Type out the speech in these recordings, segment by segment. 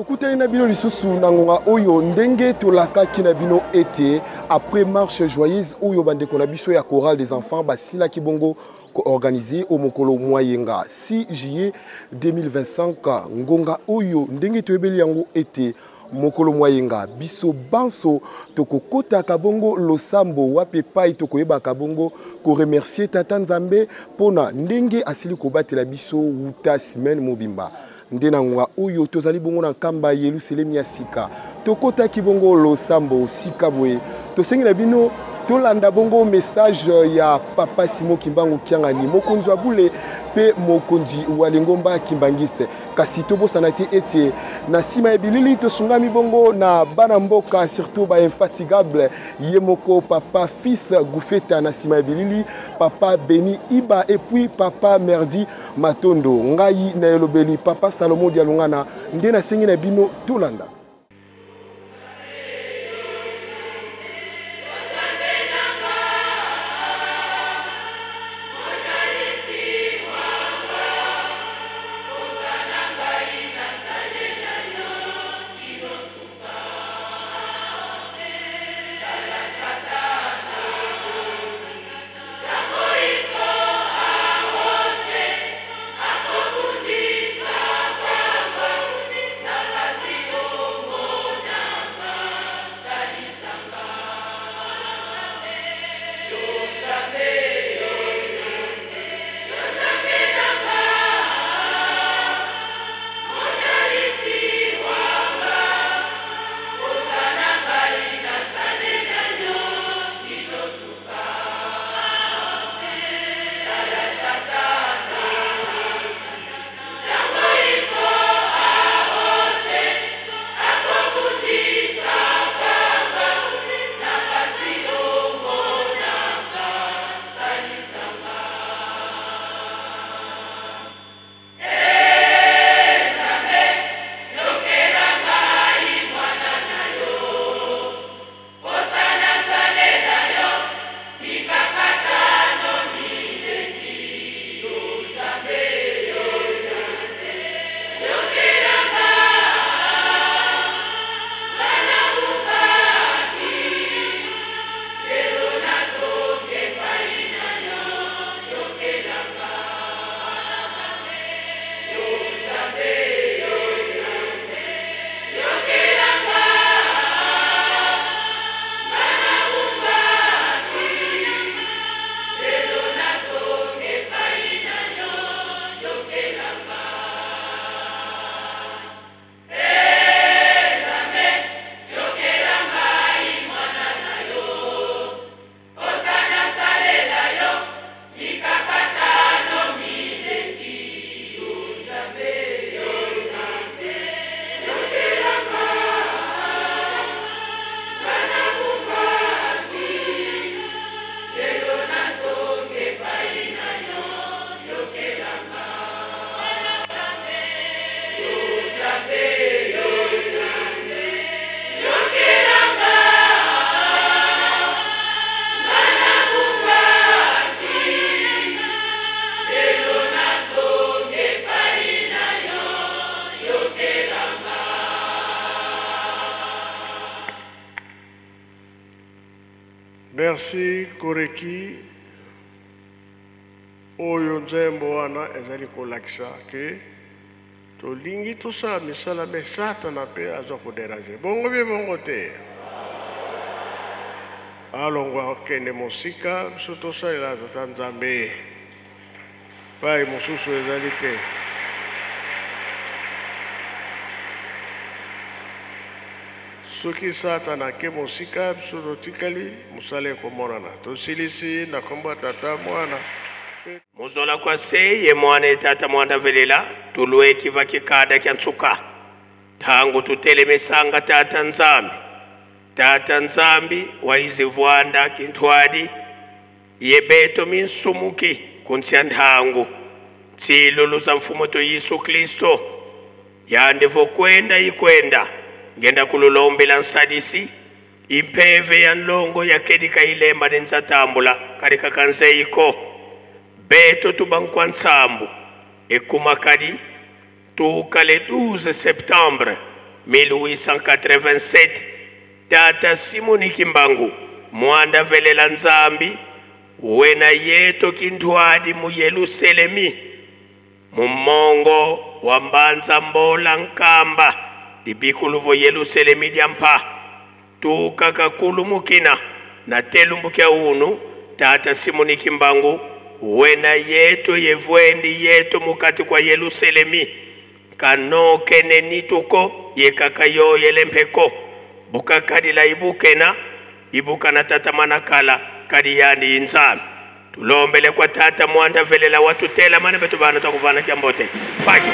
Tokutani na bino lisusu na ngonga oyo ndenge tolakaki na bino ete après marche joyeuse oyo bandeko na biso ya chorale des enfants basilaki bongo koorganize o mokolo mwa yenga 6 juillet 2025. Ngonga oyo ndenge toyebeli yango ete mokolo mwa yenga biso banso tokokotaka bongo losambo wapi epai tokoyebaka bongo koremercier Tata Nzambe mpona ndenge asili kobatela biso wuta semaine mobimba. Nde na ngonga oyo tozali bongo na nkamba Yelusalemi ya sika, tokotaki bongo losambo sika boye. Tosengi na bino tolanda bongo message ya Papa Simon Kimbangu Kiangani, mokonzi wa bule mpe mokonzi wa lingomba kimbangiste. Kasi tobosana te ete na nsima ya bilili tosungami bongo na bana mboka, surtout ba infatigable, ye moko Papa Fils Gufeta na nsima ya bilili, Papa Beni Iba et puis Papa Merdi Matondo. Ngai na elobeli Papa Salomo Dialungana nde nasengi na bino tolanda. Merci Koreki. Oyo nzembo wana ezali kolakisa ke tolingi tosala misala me Satana mpe aza koderange bongo bie bongo te. Alongwa akende mosika, biso tosalela Tata Nzambe. Pai mosusu ezali te. Soki Satana ake mosika, biso totikali, mosala ekomonana. Tosilisi na kombo ya Tata, Mwana mpe. Muzola kwa se ye mwana tata mwanda velela tulue kiva kikada kya nsuka tangu tutelemesanga tata Nzambi tata Nzambi waizi vwanda kintwadi ye beto minsumuki kuntsia nthangu tsilulu za mfumo to Yesu Kristo yande vokwenda ikwenda ngenda kululombela nsadisi impeve ya nlongo ya kedika ilemba ne nzatambula kadika kanzeiko beto tubankwa ntsambu ekumakadi tukale 12 septembre 1887 Tata Simoni Kimbangu mwanda velela Nzambi wena yeto kindwadi mu Yelusalemi mumongo wa mbanza mbola nkamba dibikuluvo Yelusalemi dyampa tukakakulumukina na telumbukia unu Tata Simoni Kimbangu wena yeto yevwendi yeto mukati kwa Yelusalemi kanokene nituko yekakayo yelempeko bukakadila ibukena ibukana tata manakala kadi yandi inzami tulombele kwa tata mwanda velela watutela mane betu bana takuvana kyambote faki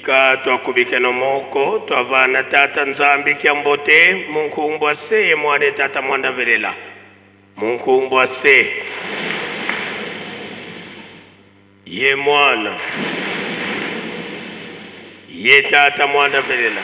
Bika twakubikeno moko twavana tata Nzambi kya mbote munkumbwa se ye mwana tata mwanda velela munkumbwa se ye mwana ye tata mwanda velela.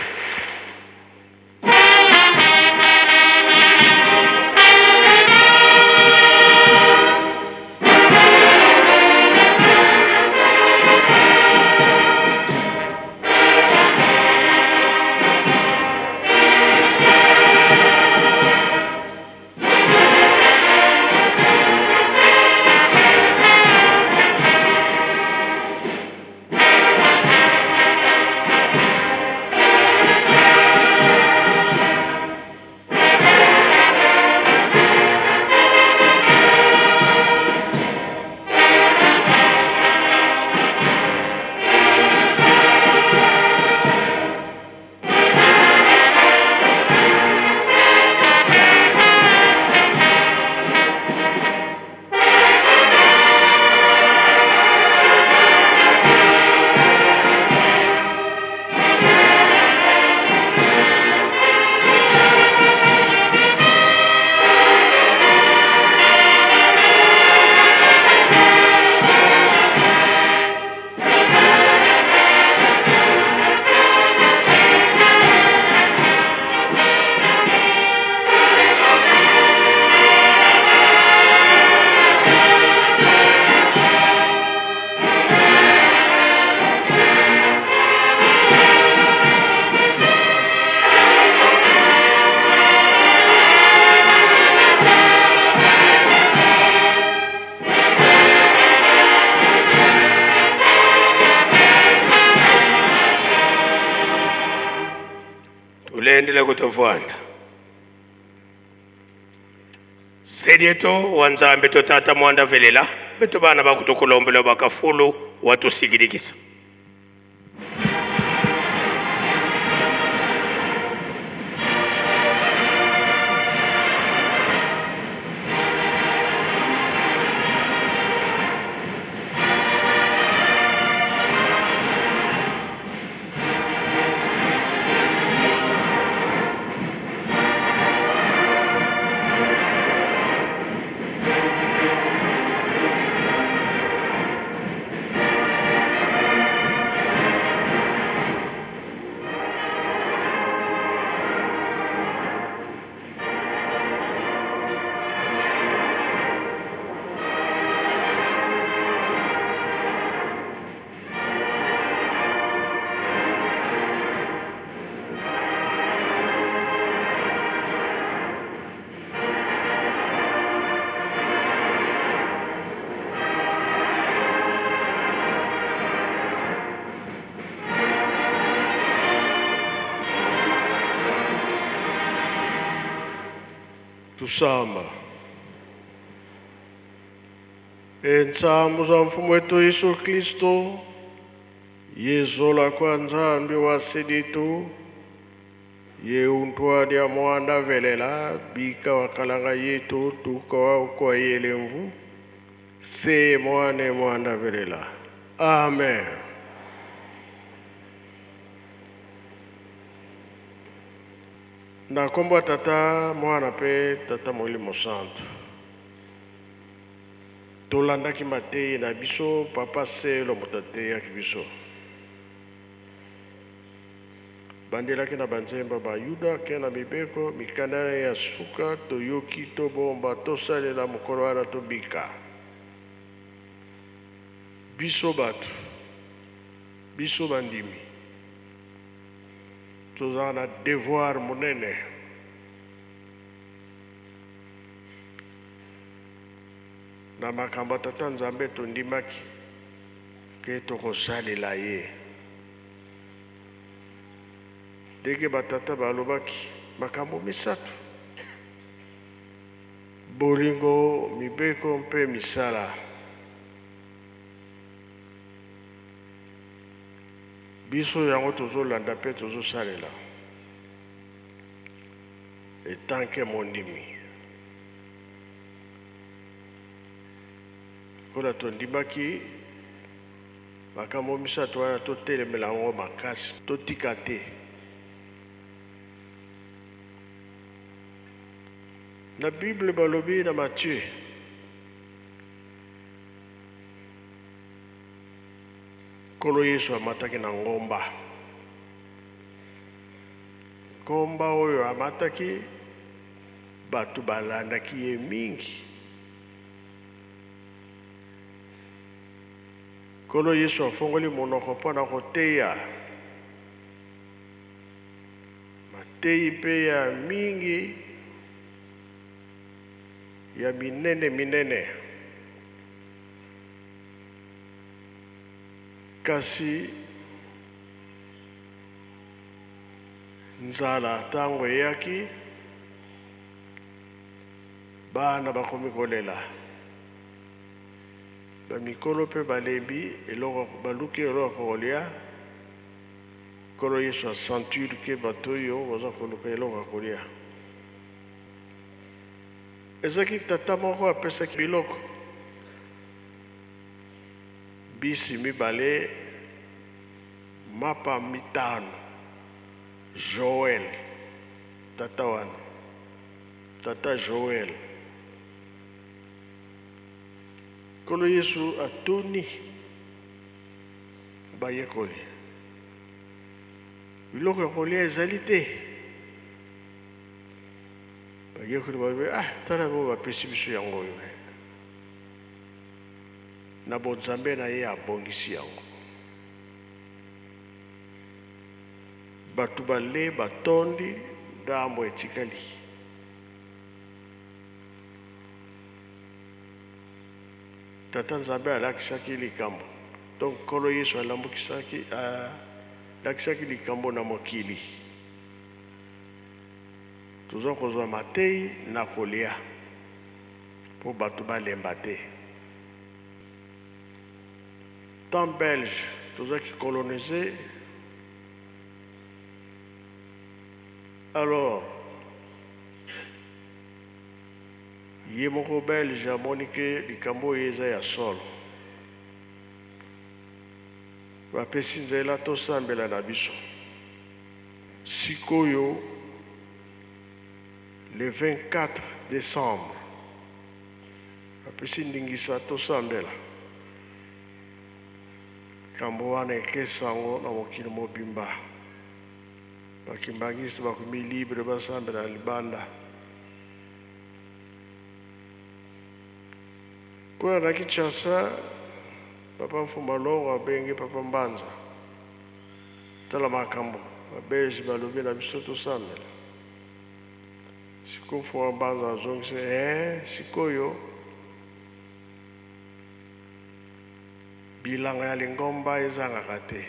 Tulendele kutuvwanda sedieto wa Nzambe totata mwanda velela beto bana bakutukulombela bakafulu watusikilikisa. Tusamba. Entsambu za mfumo wetu Yesu Kristo, yezola kwa Nzambi wa seditu, ye untwa dia mwanda velela, bika wakalanga yetu tuka wa kwa yelemvu, se mwane mwanda velela. Amen. Na kombo ya tata mwana pe tata molimo santo. Tolandaki mateyi na biso papa Selo moto ateyaki biso. Bandelaki na banzemba ba Yuda ke na mibeko mikanda ya suka toyoki tobomba tosalela mokolo wana tobika. Biso bato, biso bandimi tozala na devoir monene. Na makambo ya tata Nzambe tondimaki ke tokosalela ye. Ndenge batata balobaki makambo misato: bolingo, mibeko mpe misala. Biso yango tozolanda mpe tozosalela etanke mondimi. Kola tondimaki Makambo misato wana totelemela yango makasi, totika te. Na Bible balobi na Matthieu Nkolo Yesu amataki na ngomba. Ngomba oyo amataki, bato balandaki ye mingi. Nkolo Yesu afongoli monoko mpo na koteya mateyi mpe ya mingi ya minene minene. Kasi nzala ntango eyaki, bana bakomi kolela. Bamikolo mpe balembi eloko, baluki eloko ya kolia. Nkolo Yesu asentir ke bato oyo baza koluka eloko ya kolia. Ezalaki tata moko apesaki biloko bisi mibale mapa mitano. Joel, tata wana, tata Joel. Nkolo Yesu atuni bayekoli, biloko ya kolia ezali te? Bayekoli balobi, ah, tala yango bapesi biso yango oyo. Na bonzambe na ye abongisi yango. Bato bale batondi, ndambo etikali. Tata Nzambe alakisaki likambo. Donc Nkolo Yesu alambukisaki, alakisaki likambo na mokili. Toza kozwa mateyi na kolia mpo bato balemba te. Temps belge tozaki colonise, alors ye moko belge amoni ke likambo oyo eza ya solo, bapesi nzela tosambela na biso. Sikoyo le 24 décembre bapesi ndingisa tosambela. Likambo wana ekesango na mokili mobimba. Bakimbangiste bakomi libre basambela na libanda. Kuna na Kinshasa, Papa Mfumba Longo abengi Papa Mbanza. Tala makambo ba Belge balobi na biso tosambela. Sikoyo Mfumba Mbanza azongisi eh, sikoyo bilanga ya lingomba ezangaka te.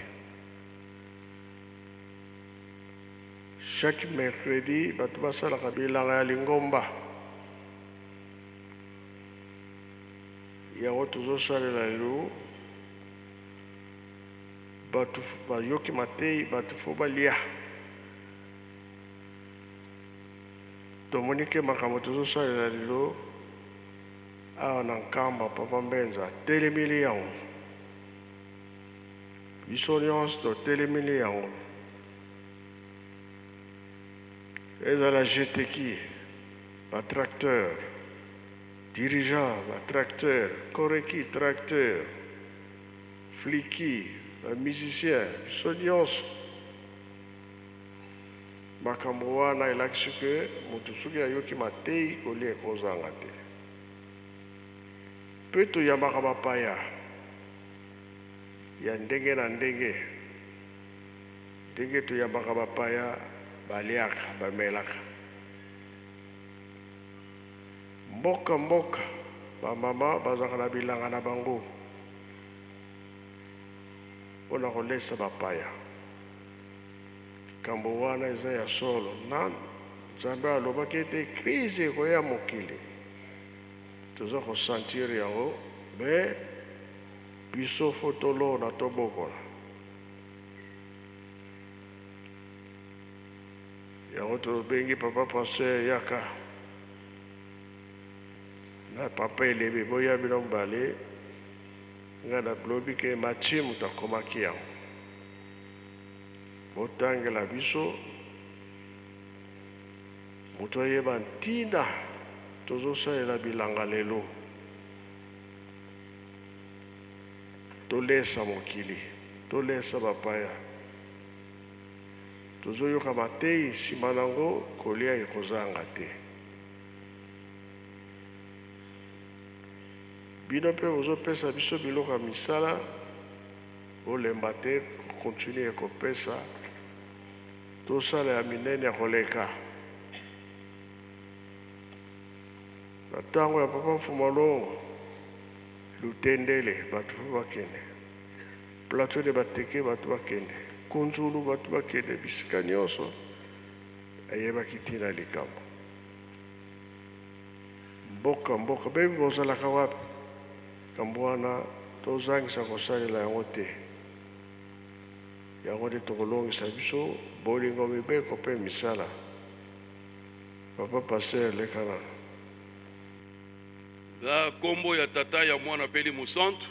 Chaque mercredi bato basalaka bilanga ya lingomba. Yango tozosalela lelo, bato bayoki mateyi, bato fo balia. Tomoni ke makambo tozosalela lelo awa na Nkamba, Papa Mbenza atelemeli yango, biso nyonso totelemeli yango. Ezala GTK, ba tracteur, dirigeant ba tracteur, koreki tracteur, fliki, ba musicien, biso nyonso. Makambo wana elakisi ke moto soki ayoki mateyi kolia ekozanga te. Mpe toyambaka bapaya ya ndenge na ndenge. Ndenge toyambaka bapaya, baliaka, bamelaka. Mboka mboka, ba mama bazalaka na bilanga na bango mpo na kolesa bapaya. Likambo wana eza ya solo. Na Nzambe alobaki ete crise ekoya mokili. Toza ko sentir yango, mais biso fo tolona, tobokola. Yango tobengi papa pasteur yaka na papa Elebe, boya bino mibale. Ngai nalobi ke Matthieu moto akomaki yango. Botangela biso moto ayeba ntina tozosalela bilanga lelo. Tolesa mokili, tolesa bapaya. Tozoyoka mateyi, nsima nango kolia ekozanga te. Bino pe bozo pesa biso biloko ya misala bolemba te ko continuer kopesa tosala ya minene ya koleka. Na tango ya papa Mfuma Longo Lutendele bato pe bakende, Plateau de Bateke bato bakende, Kunzulu bato bakende, bisika nionso ayebaki tina ya likambo. Mboka mboka baby bozalaka wapi likambo wana tozangisa kosalela yango te yango nde tokolongisa biso bolingo mibeko pe misala papa pasteur leka nanu. Na kombo ya Tata, ya Mwana pe Elimo Santu,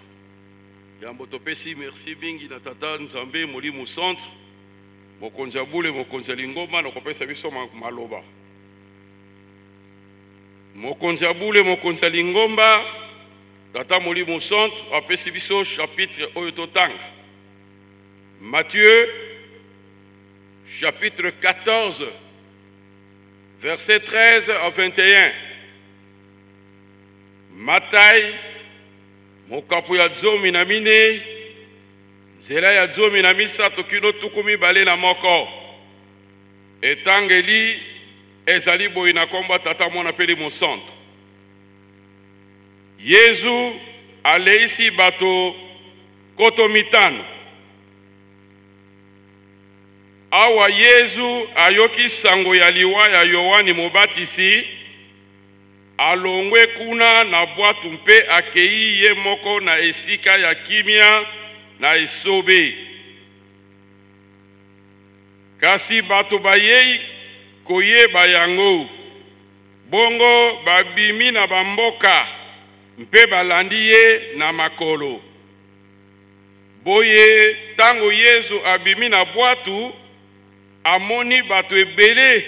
yambo topesi merci mingi na Tata Nzambe Molimo Santu, Mokonzi ya bule, Mokonzi ya lingomba, na kopesa biso maloba. Mokonzi ya bule, mokonzi ya lingomba, Tata Molimo Santu apesi biso chapitre oyo totanga. Matthieu chapitre 14 verset 13 à 21. Matai mokapo ya 14 nzela ya 13 kino 21. Etangeli ezali boye na kombo ya Tata, Mwana mpe Elimo Santu. Yezu aleisi bato 5000. Awa Yezu ayoki sango ya liwa ya Yoane Mobatisi, alongwe kuna na bwatu mpe akei ye moko na esika ya kimia na esobe. Kasi bato bayei koyeba yango, bongo babimi na bamboka mpe balandi ye na makolo. Boye tango Yezu abimi na bwatu, amoni bato ebele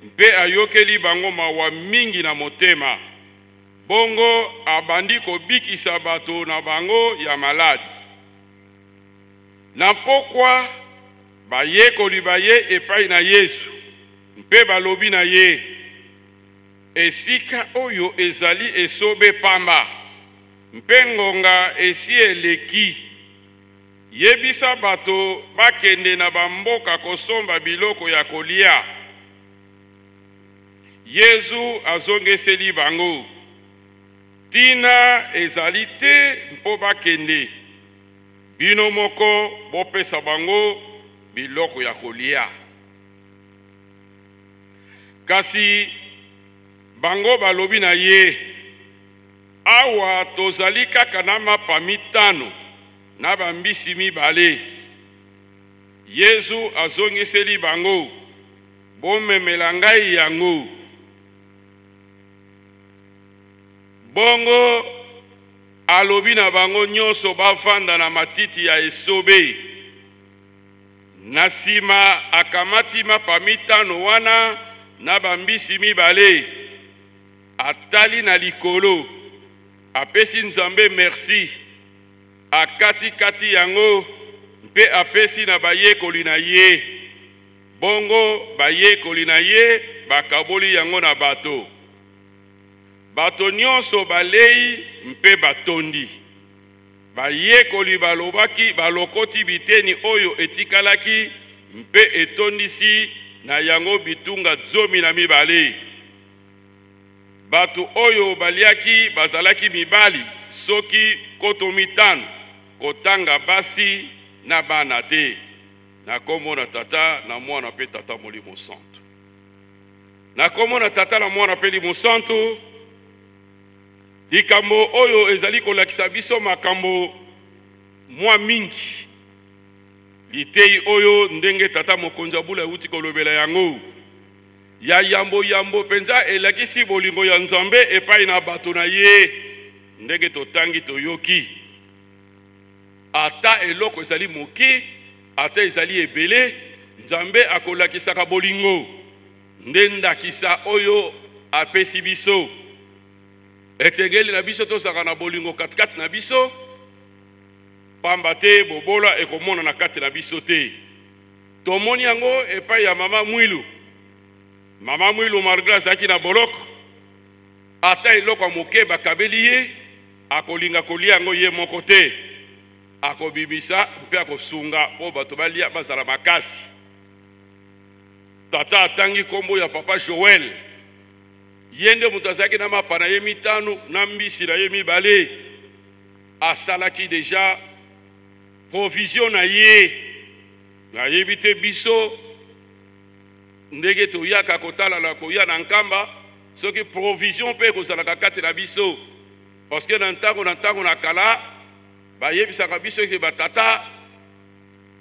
mpe ayokeli bango mawa mingi na motema. Bongo abandi kobikisa bato na bango ya maladi. Na mpokwa, bayekoli baye epai na Yesu mpe balobi na ye, Esika oyo ezali esobe pamba, mpe ngonga esi'eleki. Yebisa bato bakende na bamboka kosomba biloko ya kolia. Yezu azongeseli bango, Tina ezali te mpo bakende. Bino moko bopesa bango biloko ya kolia. Kasi bango balobi na ye, Awa tozali kaka na mapa mitano na bambisi mibale. Yezu azongiseli bango, Bomemela ngai yango. Bongo alobi na bango nyonso bavanda na matiti ya esobe. Na sima akamati mapa mitano wana na bambisi mibale, atali na likolo, apesi Nzambe mersi, akati-kati yango mpe apesi na bayekoli na ye. Bongo bayekoli na ye bakaboli yango na bato. Bato nyonso balei mpe batondi. Bayekoli balobaki, balokoti biteni oyo etikalaki mpe etondisi na yango bitunga 12. Bato oyo baliaki bazalaki mibali soki 5000, kotanga basi na bana te. Na kombo na Tata, na Mwana mpe Tata Molimo Santu. Na kombo na Tata, na Mwana mpe Elimo Santu, likambo oyo ezali kolakisa biso makambo mwa mingi. Liteyi oyo ndenge Tata Mokonzi ya Bula euti kolobela yango, ya yambo yambo mpenza elakisi bolingo ya Nzambe epai na bato na ye, ndenge totangi toyoki. Ata eloko ezali moke, ata ezali ebele, Nzambe akolakisaka bolingo. Nde ndakisa oyo apesi biso. Etengeli na biso tozalaka na bolingo katikati na biso, pamba te bobola ekomonana kati na biso te. Tomoni yango epai ya mama Mwilu. Mama Mwilu malgre azalaki na boloko, ata eloko ya moke bakabeli ye, akolinga kolia yango ye moko te, akobimisa mpe akosunga mpo bato balia bazala makasi. Tata atangi nkombo ya papa Joel, ye nde moto azalaki na mapa na ye mitano na mbisi na ye mibale. Asalaki deja provision na ye. Nayebi te biso ndenge toyaka kotala na koya na Nkamba, soki provision mpe ekozalaka kati na biso, parce que na ntango na ntango na kala bayebisaka biso ete batata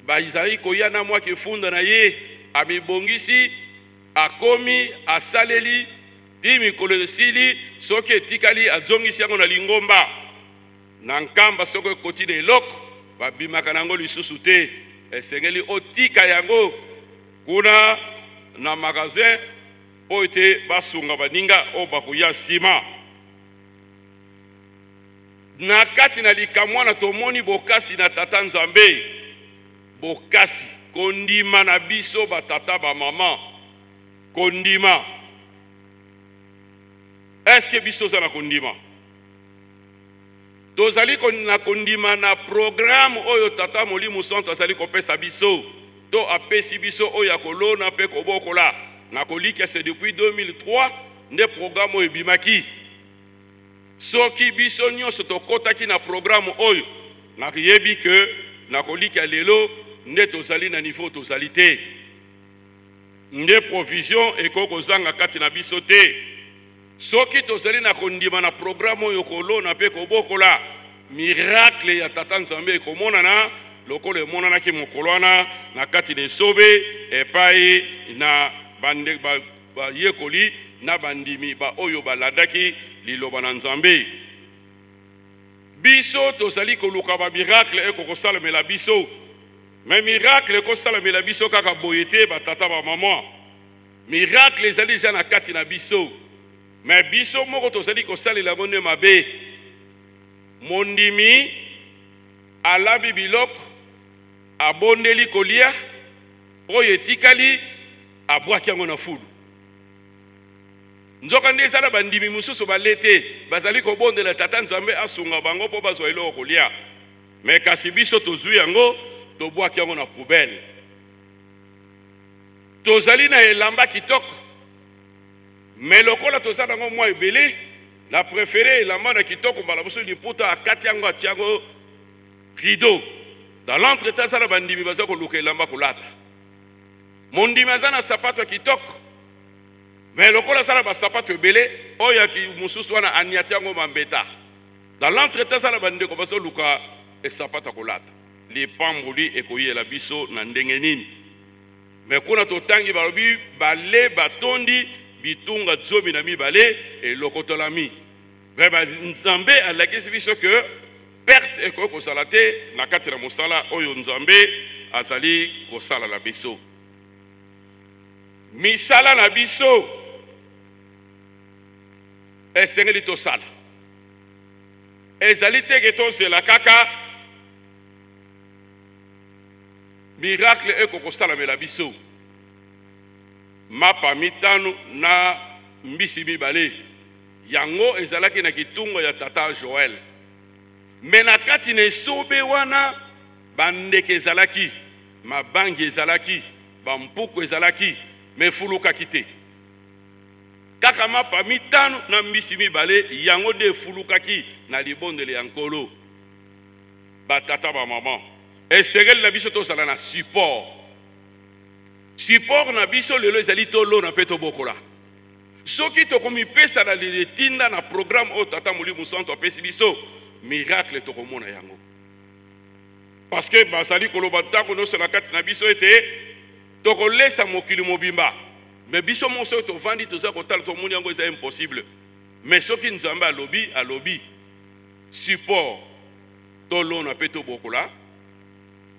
bazali koya na mwa kifunda na ye, amibongisi, akomi, asaleli ti mikolo esili, soki etikali azongisi yango na lingomba. Na Nkamba soki ekoti na eloko babimaka na yango lisusu te, esengeli otika yango kuna na magasin mpo ete basunga baninga oyo bakoya nsima. Na kati na likambo wana tomoni bokasi na Tata Nzambe, bokasi kondima na biso batata bamama, kondima. Eske biso oza na kondima? Tozali na kondima na programme oyo Tata Molimo Santu azali kopesa biso to apesi biso oyo ya kolona mpe kobokola na kolikia. C'est depuis 2003 nde programme oyo ebimaki. Soki biso nyonso tokotaki na programme oyo, nayebi ke na kolikia lelo nde tozali na niveau tozali te. Nde provision ekoki kozanga kati na biso te. Soki tozali na kondima na programme oyo kolona mpe kobokola, miracle ya Tata Nzambe ekomonana lokola emonanaki mokolo wana na kati na esobe epai na bayekoli na bandimi baoyo balandaki liloba na Nzambe. Biso tozali koluka ba miracle ekokosalemela biso, mais miracle ekosalemela biso kaka boye te, batata ba mama. Miracle ezali deja na kati na biso, mais biso moko tozali kosalela yango nde mabe. Mondimi alabi biloko, abondeli kolia, oyo etikali abwaki yango na fulu. Nzokande eza na bandimi mosusu bale te, bazali kobondela Tata Nzambe asunga bango mpo bazwa eloko kolia, mais kasi biso tozwi yango tobwaki yango na poubelle. Tozali na elamba kitoko, mais lokola toza nango mwa ebele, na prefere elamba na kitoko mbala mosusu liputa akati yango atia yango rideau. Dans l'entretemps aza na bandimi baza koluka elamba kolata. Mondimi aza na sapato ya kitoko, mais lokola aza na basapato ebele, oyo ya mosusu wana aniati yango mambeta. Dans l'entretemps aza na bandeko bazoluka esapato ya kolata. Lipamboli ekoyela biso na ndenge nini? Me kuna totangi balobi bale batondi bitunga 12 elokotolami. Me Nzambe alakisi biso ke perte ekoki kozala te na kati na mosala oyo Nzambe azali kosala na biso. Misala na biso esengeli tosala, ezali te ke tozela kaka miracle ekokosalamela biso. Mapa 5 na mbisi 2 yango ezalaki na kitunga ya tata Joel. Me na kati na esobe wana bandeke ezalaki, mabangi ezalaki, bampuku ezalaki, me efulukaki te. Kaka mapa 5 na mbisi 2 yango nde efulukaki na libondeli ya Nkolo. Batata, bamama, esengeli na biso tozala na support. Support na biso lelo ezali tolona mpe tobokola. Soki tokomipesa na etinda na programme oyo Tata Molimo Santu apesi biso, miracle tokomona yango. Parce que bazali koloba ntango nyonso na kati na biso ete tokolesa mokili mobimba, mais biso moko soki tovandi toza kotala tomoni yango eza impossible. Mais soki Nzambe alobi, alobi. Support, tolona mpe tobokola.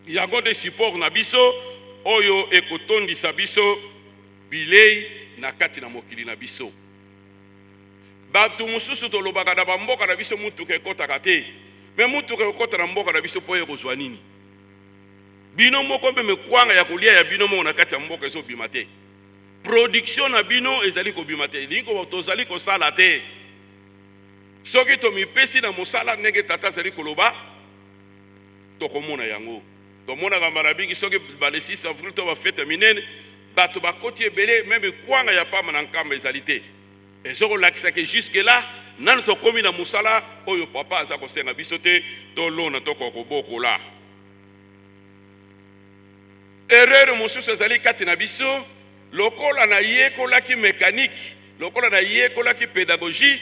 Yango nde support na biso oyo ekotondisa biso bilei na kati na mokili na biso. Bato mosusu tolobaka na bamboka na biso motuka ekotaka te, me motuka ekokota na mboka na biso mpo ekozwa nini? Bino moko mpe kwanga ya kolia ya bino moko na kati ya mboka ezobima te, production na bino ezali kobima te, elingi tozali kosala te. Soki tomipesi na mosala ndenge tata azali koloba, tokomona yango. Tomonaka mbala mingi soki ba le 6 avril to bafete ya minene, bato bakoti ebele, meme kwanga ya pamba na Nkamba ezali te. Ezokolakisa ke jusque là nanu tokomi na mosala oyo papa aza kosenga biso te, tolona tokoka kobokola. Erreur mosusu ezali kati na biso, lokola nayekolaki mécanique, lokola nayekolaki pédagogie,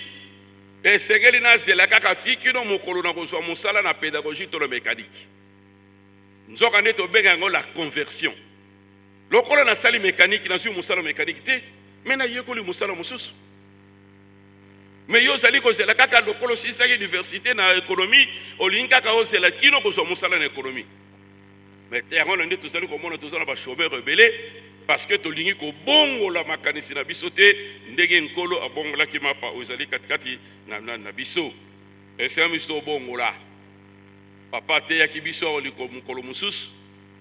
esengeli nazela kaka ti kino mokolo na kozwa mosala na pédagogie to na mécanique. Nzoka nde tobenga yango la conversion. Lokola nasali mécanique, nazwi mosala mécanique te, me nayekoli mosala mosusu. Me yo ozali kozela kaka lokola osilisaki université na économie, olingi kaka ozela kino kozwa mosala na économie. Mais yango na nde tozali komona toza na bachômeur ebele, parce que tolingi kobongola makanisi na biso te ndenge Nkolo abongolaki mapa oyo ezali katikati na biso. Esengami biso tobongola. Papa ateyaki biso awa mokolo mosusu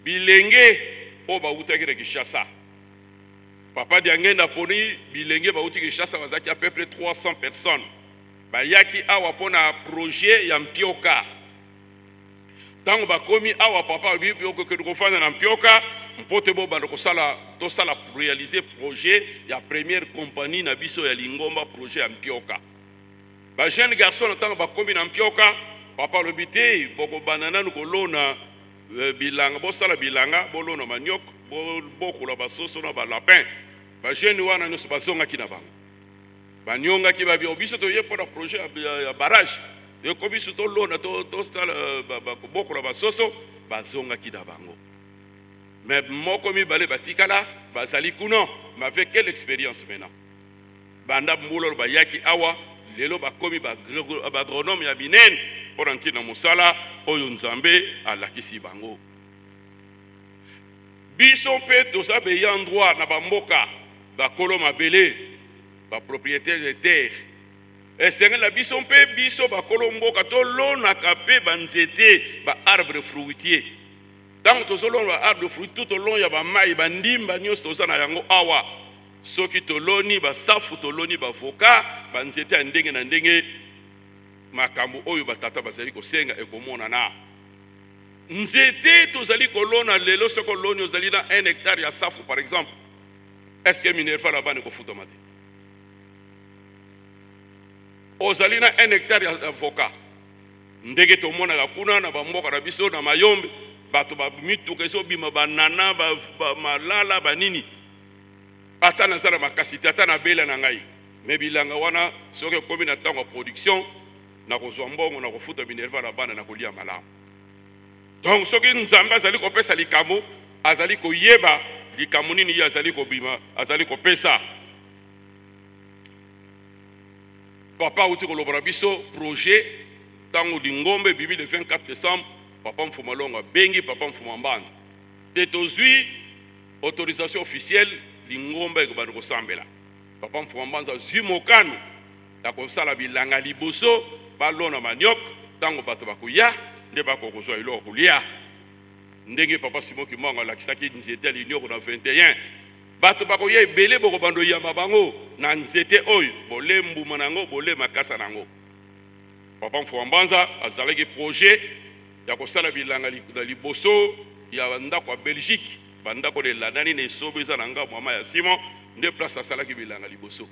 bilenge oyo bawutaki na Kinshasa. Papa Diangenda aponi bilenge bawuti Kinshasa, bazalaki à peu près 300 personnes. Bayaki awa mpona projet ya Mpioka. Ntango bakomi awa, papa alobi okokende kofanda na Mpioka mpo te bobanda kosala, tosala réaliser projet ya première compagnie na biso ya lingomba, projet ya Mpioka. Ba jeune garçon na ntango bakomi na Mpioka, papa alobi te bokobanda nanu kolona bilanga, bosala bilanga, bolona maniok, bobokola basoso na balapin. Ba jeune wana nyonso bazongaki na bango, baniongaki babi biso toye mpona projet ya barrage, ekomi biso tolona, tosala, bokola basoso. Bazongaki na bango, mais moko mibale batikala, bazali kuna. Mais avec quelle expérience maintenant? Banda mbula oyo bayaki awa, lelo bakomi baagronome ya minene mpo na ntina mosala oyo Nzambe alakisi bango. Biso mpe toza baayant droit na bamboka, bakolo mabele, bapropriétaire de terre. Esengeli na biso mpe biso bakolo mboka tolonaka mpe banzete, baarbre fruitier. Ntango tozolona baarbre fruitier tout au long ya bamai, bandimba nyonso toza na yango awa, soki toloni basafu, toloni bavoka, banzete ya ndenge na ndenge, makambo oyo batata bazali kosenga ekomonana. Nzete tozali kolona lelo, soki oloni, ozali na 1 hectare ya safu par exemple, est ce que minerval ya bana ekofutama te? Ozali na 1 hectare ya avocat, ndenge tomonaka kuna na bamboka na biso na Mayombe, bato bamituka ezobima, banana, bamalala, banini. Ata naza na makasi te, ata nabela na ngai, me bilanga wana soki ekomi na ntango ya production, nakozwa mbongo, nakofuta minerval na bana, nakolia malamu. Donc soki Nzambe azali kopesa likambo, azali koyeba likambo nini ye azali kobima, azali kopesa. Papa auti koloba na biso projet. Ntango lingomba ebimi le 24 décembre, papa Mfuma Longo abengi papa Mfuma Mbanza te, tozwi autorisation officielle, lingomba ekobanda kosambela. Papa Mfuma Mbanza azwi mokano ya kosala bilanga liboso, balona maniok. Ntango bato bakoya nde bakoka kozwa eloko kolia. Ndenge papa Simon Kimbangu alakisaki nzete ya linioko na 21, bato bakoya ebele, bokobanda oyamba bango na nzete oyo, bole mbuma na yango, bole makasa na yango. Papa Mfuma Mbanza azalaki projet ya kosala bilanga na liboso ya ndako ya Belgique, bandako na elandani na esobe eza na ngambo ya mai ya Simon, nde place asalaki bilanga liboso.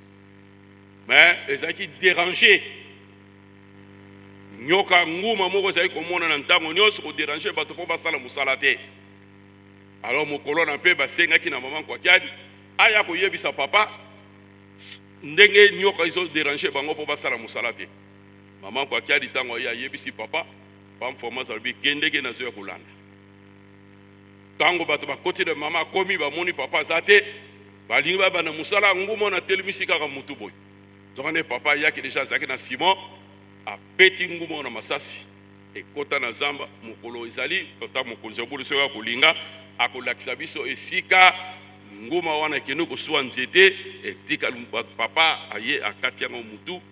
Mais ezalaki déranger, nyoka nguma moko ezali komona na ntango nyonso kodéranger bato mpo basala mosala te. Alors mokolo wana mpe basengaki na mama Nkwakiadi aya koyebisa papa ndenge nyoka ezodéranger bango mpo basala mosala te. Mama Nkwakiadi, ntango aye, ayebisi papa, pamfoma alobi kendeke, nazoya kolanda. Ntango bato bakoti na mama akomi, bamoni papa aza te, balingi babanda mosala, nguma wana atelemisi kaka mutu boye. Nzokande papa ayaki déjà, azalaki na Simon, abeti nguma wana masasi. Ekota na zamba mokolo ezali tata mokonzi ya bulu soki akolinga akolakisa biso esika nguma wana ekende kosuwa nzete etika papa aye akati yango mutu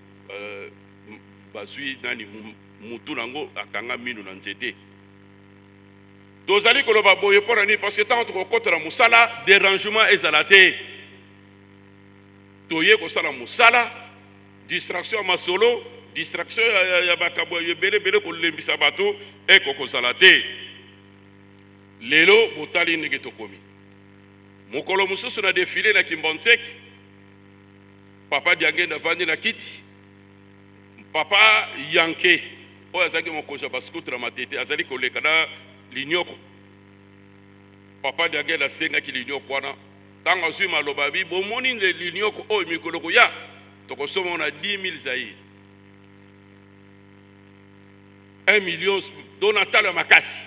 bazwi nani mutu nango akanga minu na nzete. Tozali koloba boye mpo na nini? Parce que ntango tokokota na mosala derangement ezala te. Toye kosala mosala, distraction ya masolo, distraction ya makambo ya ebele ebele kolembisa bato ekokozala te. Lelo botali ndenge tokomi. Mokolo mosusu na defile na Kimbanseke, papa Diangenda avandi na kiti, papa Yanke oyo azalaki mokonzi ya baskutu na Matete azali koleka na linyoko. Papa Diangenda asengaki linyoko wana. Ntango azwi maloba abi, bomoni nde linyoko oyo mikolo koya tokosomba na 10 000 zaire, 1 million to na talo ya makasi.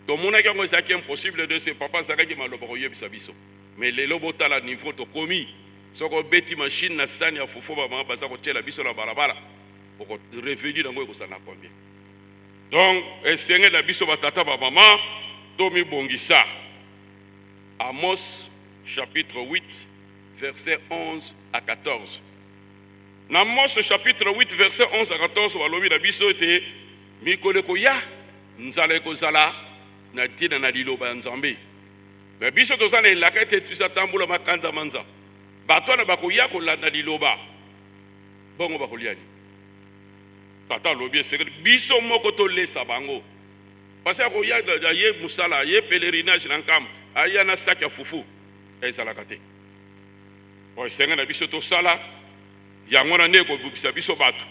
Tomonaki yango ezalaki impossible de se papa azalaki maloba koyebisa biso. Mais lelo botala niveau tokomi, soki obeti machine na sani ya fufu bamama baza kotiela biso na balabala, oko revenu nango ekozala na combien? Donc esengeli na biso batata bamama tomibongisa. Amos chapitre 8 verset 11 à 14. Na Amos chapitre 8 verset 11 à 14 balobi na biso ete mikolo ekoya nzala ekozala na ntina na liloba ya Nzambe. Me biso toza na elaka ete tuzatambola makanza manza. Bato wana bakoya kolanda liloba, bongo bakolia nini? Tata alobi esengeli biso moko tolesa bango. Parce akoya aye mosala, aye pèlerinage na Nkamba, aya na sac ya fufu, ezalaka te. Bon, esengeli na biso tosala yango wana nde ekobubisa biso bato.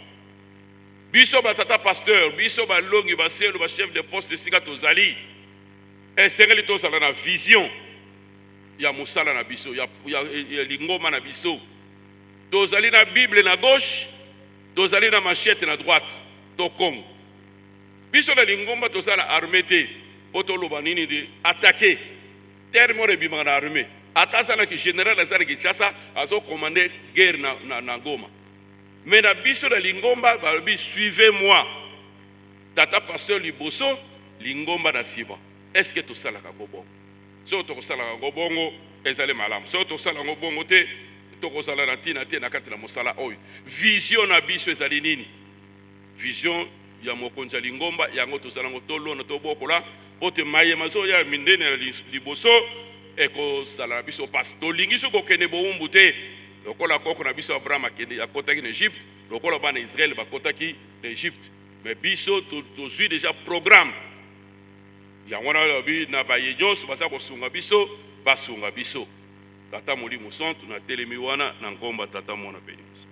Biso batata pasteur, biso balongi, baselo, ba chef de poste esika tozali, esengeli tozala na vision ya mosala na biso, ya lingomba na biso. Tozali na Bible na gauche, tozali na machette na droite, to Congo. Biso na lingomba tozala na armée te po toloba nini de attaquer. Terme oyo ebimaka na armée. Ata azalaki général aza na Kinshasa, azo commander guerre na Goma. Mais na biso na lingomba balobi suivez-moi. Tata pasteur liboso, lingomba na sima. Est-ce que tosalaka ngo bongo? Soki tokosalaka ngo bongo ezali malamu. Soki tosalaka ngo bongo te, tokozala na ntina te na kati na mosala oyo. Vision na biso ezali nini? Vision ya mokonzi ya lingomba yango tozala ngo tolona tobokola po te mayema zoya mindene ya liboso ekozala na biso pasi. Tolingi soki kokende bowumbu te, lokola koko na biso Abraham akende akotaki na Egypte, lokola bana Israël bakotaki na Egypte. Mais biso tozwi déjà programme yango wana balobi na baye nyonso baza kosunga biso, basunga biso. Tata Molimo Santu na telemi wana na nkomba Tata Mwana mpe Molimo Santu.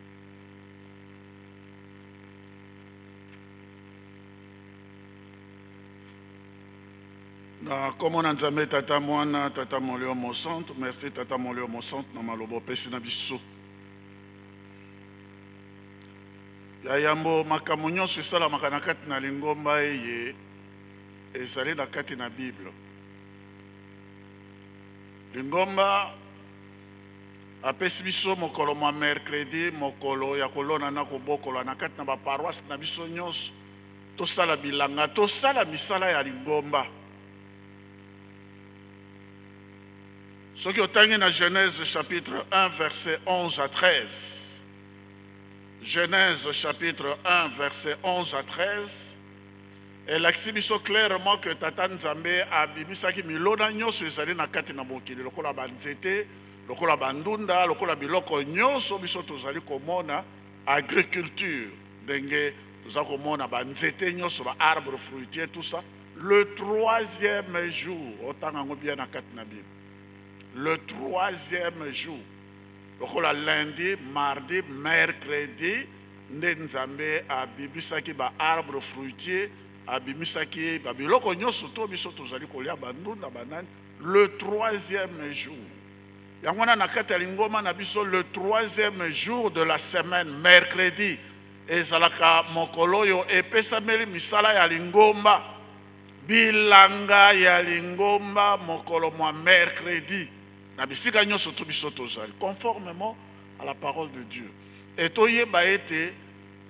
Na kombo na Nzambe Tata Mwana Tata Molimo Mosantu, merci Tata Molimo Mosantu na maloba opesi na biso. Ya yambo, makambo nyonso esalamaka na kati na lingomba eye ezali na kati na Bible. Lingomba apesi biso mokolo mwa mercredi, mokolo ya kolona na kobokola na kati na ba paroisse na biso nyonso, tosala bilanga, tosala misala ya lingomba. Soki otangi na Genèse chapitre 1 verset 11 à 13, Genèse chapitre 1 verset 11 à 13, elakisi biso clairement que Tata Nzambe abimisaki milona nyonso ezali na kati na mokili, lokola ba nzete, lokola ba ndunda, lokola biloko nyonso biso tozali komona, agriculture, ndenge toza komona ba nzete nyonso, ba arbre fruitier, tout ça. Le troisième jour, otanga yango bien na kati na Bible, le troisième jour, lokola lundi, mardi, mercredi, nde Nzambe abimisaki ba arbre fruitier, abimisaki ba biloko nyonso to biso tozali kolia, ba ndunda, ba nani, le troisième jour. Yango wana na kati ya lingomba na biso, le troisième jour de la semaine, mercredi, ezalaka mokolo oyo epesameli misala ya lingomba, bilanga ya lingomba, mokolo mwa mercredi, na bisika nyonso to biso tozali, conformément à la parole de Dieu. Et toyeba ete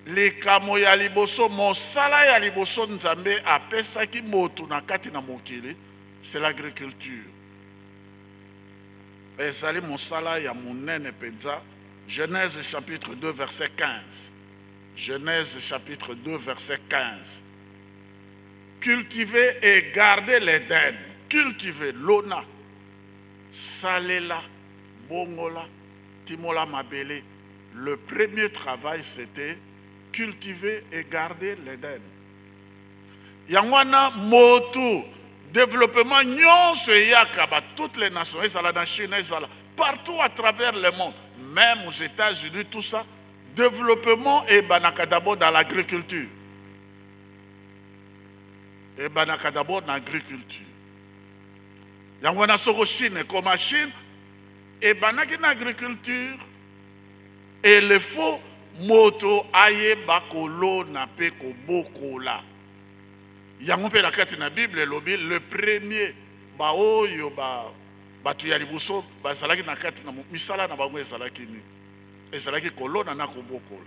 Likambo ya liboso, mosala ya liboso Nzambe apesaki moto na kati na mokili, c'est l'agriculture. Ezali mosala ya monene mpenza. Genèse chapitre 2 verset 15. Genèse chapitre 2 verset 15. Cultiver et garder l'Éden. Cultiver, lona, salela, bongola, timola mabele. Le premier travail c'était cultiver et garder l'Éden. Yango wana motu développement nyonso eyaka ba toutes les nations, ezala na Chine, ezala partout à travers le monde, même aux États-Unis, tout ça, développement ebanaka d'abord dans l'agriculture. Ebanaka d'abord na agriculture. Yango wana soko Chine ekoma Chine, ebandaki na agriculture. Et le faut moto ayeba kolona mpe kobokola. Yango mpe na kati na Bible elobi le premier baoyo ba bato ya liboso bazalaki na kati na misala na bango ezalaki nini? Ezalaki kolona na kobokola.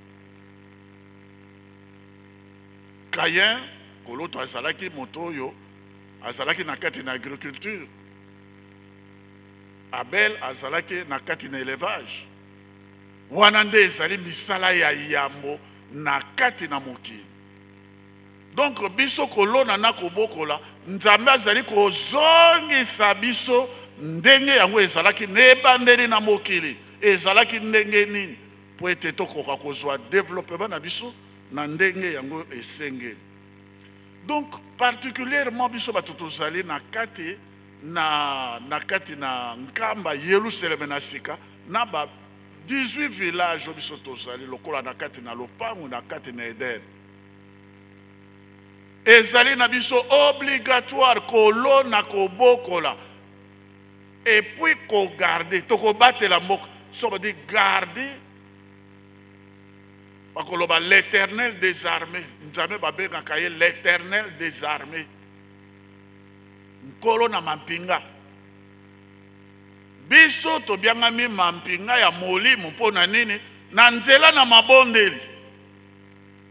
Caïn koloto azalaki moto oyo azalaki na kati na agriculture. Abel azalaki na kati na elevage. Wana nde ezali misala ya yambo na kati na mokili. Donc biso kolona na kobokola, Nzambe azali kozongisa biso ndenge yango ezalaki na ebandeli na mokili. Ezalaki ndenge nini? Mpo ete tokoka kozwa developpement na biso na ndenge yango esengeli. Donc particulièrement biso bato tozali na kati na, na kati na Nkamba, Yelusaleme na sika, na ba 18 villages oyo biso tozali lokola na kati na lopango na kati na Eden. Ezali na biso obligatoire kolona, kobokola et puis kogarder, tokobatela mboka. So badi garder, bakoloba l'Éternel des armées. Nzambe babengaka ye l'Éternel des armées, Nkolo na mampinga. Biso tobiangami mampinga ya molimo mpo na nini? Na nzela na mabondeli.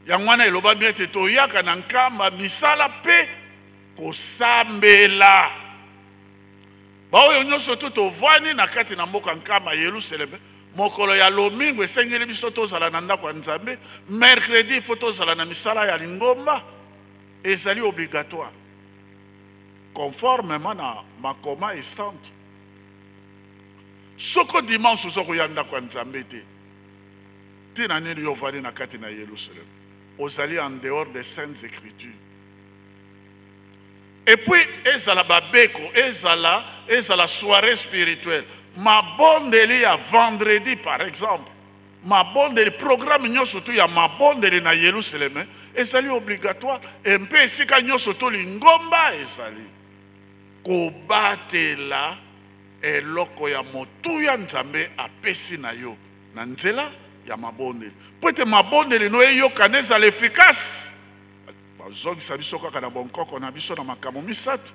Yango wana elobami ete toyaka na nkamba misala mpe kosambela. Baoyo nyonso tu tovandi na kati na mboka Nkamba, Yelusaleme, mokolo ya lomingo esengeli biso tozala na ndako ya Nzambe, mercredi fo tozala na misala ya lingomba, ezali obligatoire conformement na makoma esantu. Soko dimanche oza koya ndako ya Nzambe te, ntina nini yo ovandi na kati na Yelusaleme? Ozali en dehors des saintes écritures. Et puis ezala babeko, ezala, ezala soirée spirituelle, mabondeli ya vendredi par exemple, mabondeli, programme nyonso tu ya mabondeli na Yelusaleme ezali obligatoire, et mpe esika nyonso tu lingomba ezali kobatela eloko ya motuya Nzambe apesi na yo na nzela ya mabondeli, mpo ete mabondeli no eyokana, ezala efficace. Bazongisa biso kaka na bonkoko na biso na makambo misato,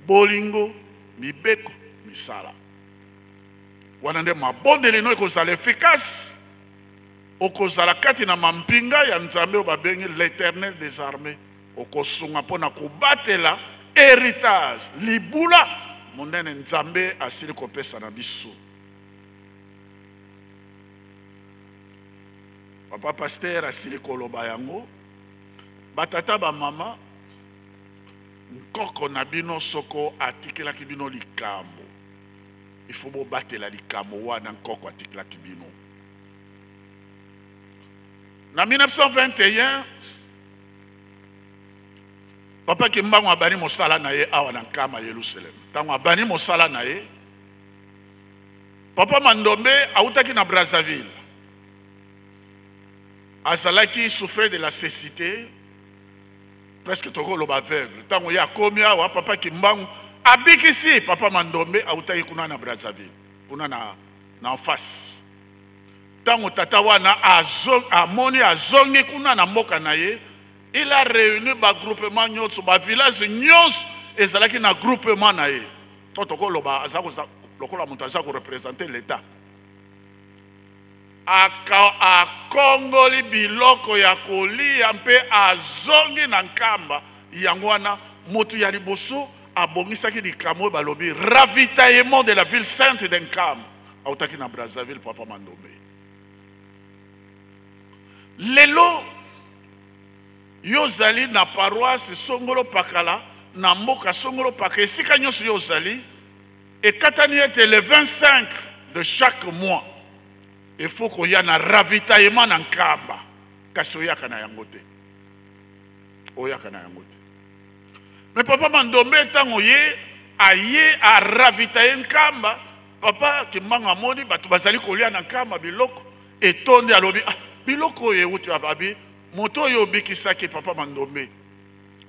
bolingo, mibeko, misala. Wana nde mabondeli no ekozala efficace. Okozala kati na mampinga ya Nzambe oyo babengi l'Eternel des armées. Okosunga mpo na kobatela heritage, libula monene Nzambe asili kopesa na biso. Papa pasteur asili koloba yango. Ba tata ba mama, nkoko na bino soko atikelaki bino likambo, il faut bobatela likambo wana nkoko atikelaki bino. Na 1921 Papa Kimbangu abandi mosala na ye awa na Nkama Yelusaleme. Ntango abandi mosala na ye, Papa Mandombe awutaki na Brazzaville. Azalaki souffrait de la cecite, presque tokoloba aveugle. Ntango ye akomi awa, Papa Kimbangu abikisi Papa Mandombe awutaki kuna na Brazzaville, kuna na en face. Ntango tata wana amoni azongi kuna na mboka na ye, il a réuni ba groupement nyonso, ba village nyonso ezalaki na groupement na ye. To tokoloba aza lokola moto aza ko représenter l'État. A Akongoli biloko ya kolia mpe azongi na Nkamba. Yango wana moto ya liboso abongisaki likambo oyo balobi ravitaillement de la ville sainte de Nkamba autaki na Brazzaville, Papa Mandombe. Lelo yo ozali na paroisse songolo pakala, na mboka songolo paka, esika nyonso yo ozali, ekatani ete le 25 de chaque mois il faut koya na ravitaillement na Nkamba, kasi oyaka na yango te, oyaka na yango te. Mais Papa Mandombe, ntango ye aye aravitaye Nkamba, Papa Kimbangu amoni bato bazali kolia na Nkamba, biloko etondi, alobi ah, biloko oyo euti wapi? Moto oyo obikisaki, Papa Mandombe,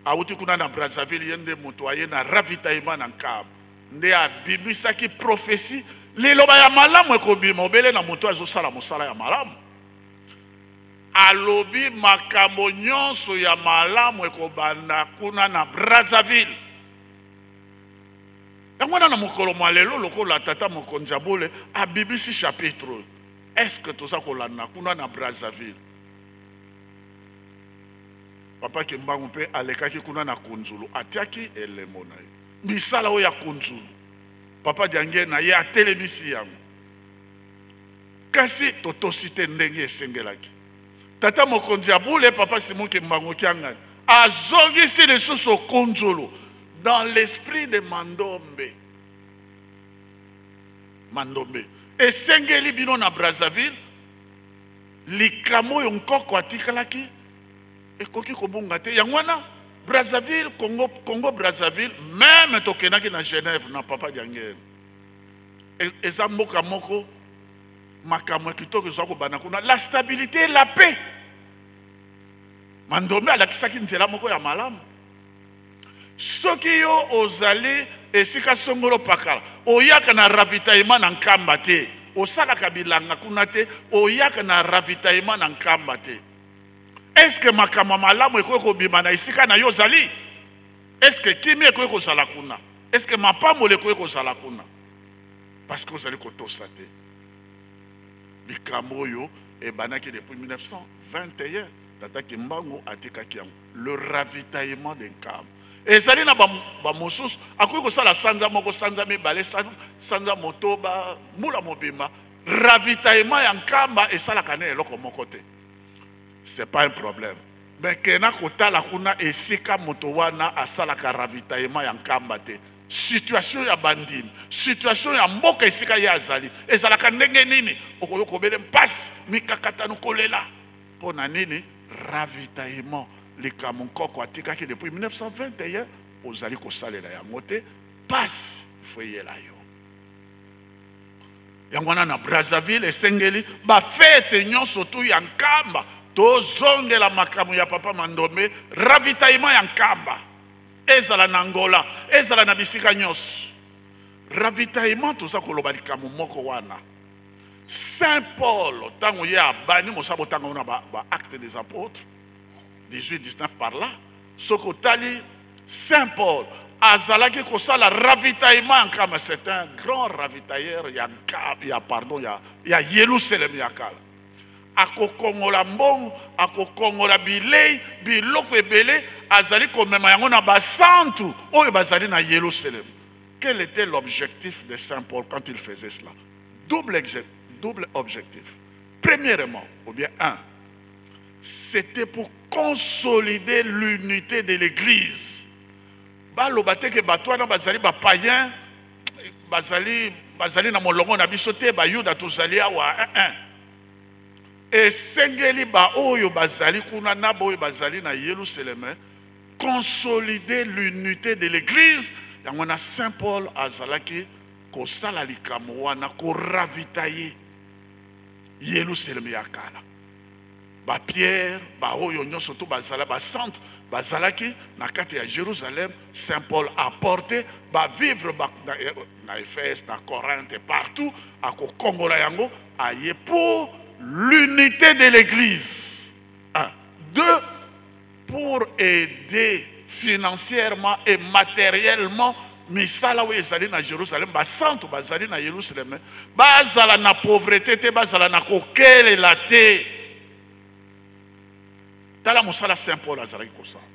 awuti kuna na Brazzaville, ye nde moto aye na ravitaillement na Nkamba, nde abimisaki prophetie, liloba ya malamu ekobima obele na moto azosala mosala ya malamu. Alobi makambo nyonso ya malamu ekobanda kuna na Brazzaville. Yango wana na mokolo mwa lelo, lokola tata mokonzi ya bule abimisi chapitre oyo, est-ce que toza kolanda kuna na Brazzaville? Papa Kimbangu mpe alekaki kuna na Kunzulu, atiaki elembo na ye. Misala oyo ya Kunzulu, Papa Diangie na ye atelemisi yango, kasi totosi te ndenge esengelaki. Tata mokonzi ya bule, Papa Simon Kimbangu Kiangani, azongisi lisusu Kunzulu dans l'esprit de Mandombe. Mandombe, esengeli bino na Brazzaville, likambo oyo nkoko atikalaki ekoki kobunga te. Yango wana Brazzaville, Congo, Congo Brazzaville, meme tokendaki na Genève na Papa Diangele, eza mboka moko makambo ya kitoko eza kobanda kuna, la stabilité, la paix. Mandombe alakisaki nzela moko ya malamu. Soki yo ozali esika songolo pakala, oyaka na ravitaillement na Nkamba te, osalaka bilanga kuna te, oyaka na ravitaillement na Nkamba te, est-ce que makambo ya malamu ekoki kobima na esika na yo ozali? Est-ce que kimia ekoki kozala kuna? Est-ce que mapamboli ekoki kozala kuna? Parce que ozali kotosa te. Likambo oyo ebandaki depuis 1921, Tata Kimbangu atikaki yango, le ravitaillement de Nkamba. Ezali na bamosusu akoki kosala sanza moko, sanza mibale, sanza motoba, mbula mobimba, ravitaillement ya Nkamba esalaka ne eloko moko te. C'est pas un problème. Mais kena kotala kuna esika moto wana asalaka ravitaillement ya Nkamba te, situation ya bandimi, situation ya mboka esika ye azali ezalaka ndenge nini? Okoki kobele mpasi, mikakatano, kolela. Mpo na nini? Ravitaillement, likambo nkoko atikaki depuis 1921, ozali kosalela yango te, pasi fo eyela yo. Yango wana na Brazzaville esengeli bafete nyonso tu ya Nkamba tozongela makambo ya Papa Mandombe, ravitaillement ya Nkamba, ezala na Angola, ezala na bisika nyonso. Ravitaillement, toza koloba likambo moko wana. Saint Paul, ntango ye abandi mosala, botanga wana ba Actes des Apôtres 18 19 par là, soki otali Saint Paul azalaki kosala ravitaillement ya Nkamba. C'est un grand ravitailleur ya Nkamba, ya pardon, ya Yerusalem ya kala. Akokongola mbongo, akokongola bilei, biloko ebele, azali komema yango na basantu oyo bazali na Yerusalem. Quel était l'objectif de Saint Paul quand il faisait cela? Double objectif. Premièrement, ou bien un, c'était pour consolider l'unité de l'Église. Baloba te ke bato wana bazali ba païens, bazali na molongo na biso te, bayuda tozali awa. Un, un. Esengeli ba oyo bazali kuna na ba oyo bazali na Yerusalem, consolider l'unité de l'Église. Yango na Saint Paul azalaki kosala likambo wana, koravitailler Yerusalem ya kala. Ba Pierre, ba oyo nyonso to bazala ba centre bazalaki na kati ya Jérusalem, Saint Paul apporté ba vivre ba, na Éphèse, na Corinthe, partout akokongola yango aye pour l'unité de l'Église. Un. Deux, pour aider financièrement et matériellement misala oyo ezali na Jérusalem, basantu bazali na Jérusalem, bazala na pauvreté te, bazala na kokelela te. Tala mosala Saint Paul azalaki kosala.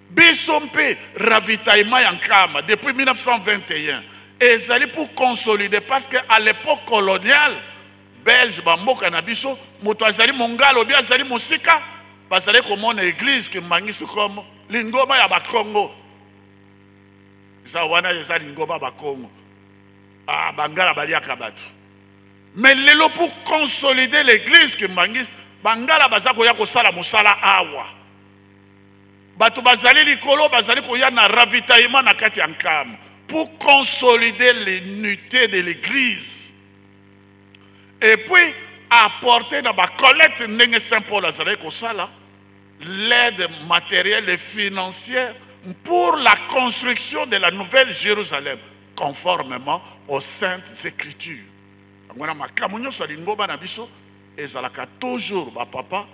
Biso mpe ravitaillement ya Nkamba depuis 1921 ezali pour consolider, parce que à l'époque coloniale belge, bamboka na biso, moto azali mongala obi azali mosika, bazali komona église kimbanguiste comme lingomba ya bakongo. Eza wana, eza lingomba ya bakongo. Ah, bangala baliaka bato. Mais lelo, pour consolider l'église kimbanguiste, bangala baza koya kosala mosala awa. Bato bazali likolo bazali koya na ravitaillement na kati ya Nkamba pour consolider l'unité de l'église et puis apporter na bacollecte ndenge Saint Paul azalaki kosala, l'aide matérielle et financière pour la construction de la nouvelle Jérusalem conformément aux saintes écritures. Yango wana makambo nyonso ya lingomba na biso ezalaka toujours bapapa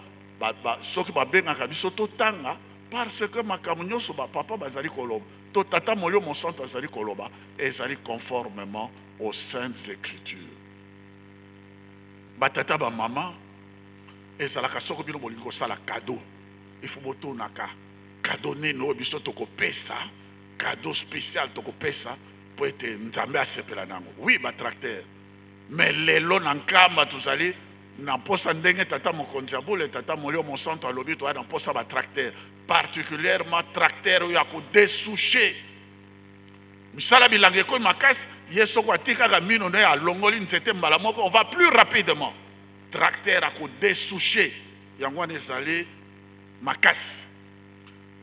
soki babengaka biso totanga, parce que makambo nyonso bapapa bazali koloba to tata Molimo Mosantu azali koloba ezali conformément aux saintes écritures. Batata, bamama, ezalaka soki bino bolingi kosala cadeau, il faut botunaka cadeau nini oyo biso tokopesa, cadeau spécial tokopesa mpo ete Nzambe asepela nango. Oui, batracteur, mais lelo na Nkamba tozali na mposa, ndenge tata mokonzi ya bule, tata Molimo Mosantu alobi, toya na mposa batracteur, particulièrement tracteur oyo ya kodessoucher. Misala bilanga ekomi makasi. Ye soko atikaka mino na ye, alongoli nzete mbala moko, on va plus rapidement. Tracteur akodessoucher, yango wana ezali makasi.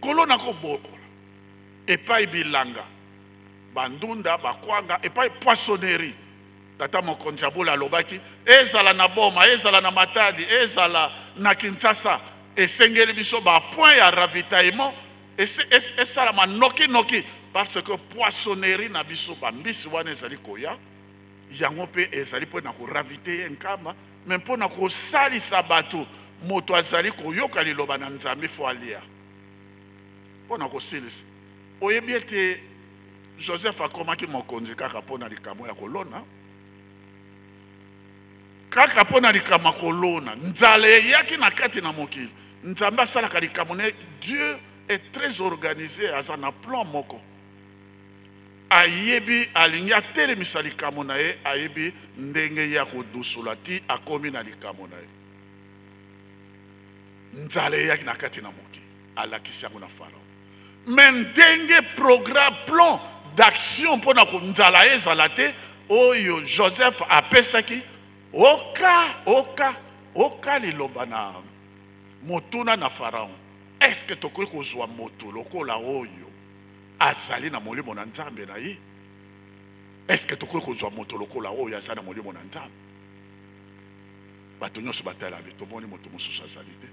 Kolona, kobokola, epai bilanga, bandunda, bakwanga, epai poissonnerie. Tata mokonzi ya bula alobaki, ezala na Boma, ezala na Matadi, ezala na Kinshasa, esengeli biso bapoint ya ravitaillement esalama nokinoki, parce que poissonnerie na biso, bambisi wana ezali koya. Yango mpe ezali mpo na koravitailler Nkamba, mais mpo na kosalisa bato. Moto azali koyoka liloba na Nzambe, faut alia. Mpo na kosilisa, oyebi ete Joseph akomaki mokonzi kaka mpo na likambo ya kolona, kaka mpo na likambo ya kolona. Nzala eyaki na kati na mokili. Nzambe asalaka likambo ne. Dieu est très organisé, aza na plan moko, ayebi alingi atelemisa likambo na ye, ayebi ndenge ye akodusula ti akomi na likambo na ye. Nzala eyaki na kati na mokili, alakisi yango na Farao. Mais ndenge programme, plan d'action mpo na nzala ezala te, oyo Joseph apesaki, oka liloba na motuna na Pharaon: est ce que tokoki kozwa moto lokola oyo azali na molimo na Nzambe na ye? Est ce que tokoki kozwa moto lokola oyo aza na molimo na Nzambe? Bato nyonso batala be, tomoni moto mosusu azali te.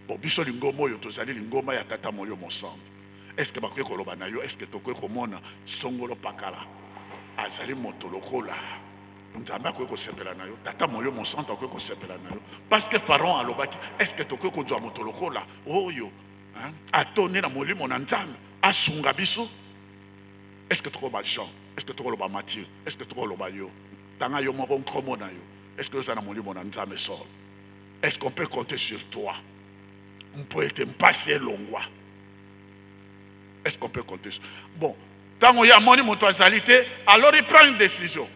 Bon, biso lingomba oyo tozali lingomba ya tata Molimo Mosantu. Est ce que bakoki koloba na yo, est ce que tokoki komona songolo pakala azali moto lokola Nzambe akoki kosepela na yo, tata Molimo Mosantu akoki kosepela na yo? Parce que Pharaon alobaki: est ce que tokoki kozwa moto lokola oyo, hein, atondi na molimo na Nzambe, asunga biso? Est ce que tokoloba Jean? Est ce que tokoloba Matthieu? Est ce que tokoloba yo? Tanga yo moko nkombo na yo. Est ce que oza na molimo na Nzambe solo? Est ce qu'on peut compter sur toi mpo ete mpasi elongwa? Est ce qu'on peut compter sur... Bon, ntango ye amoni moto azali te, alors il prend une décision.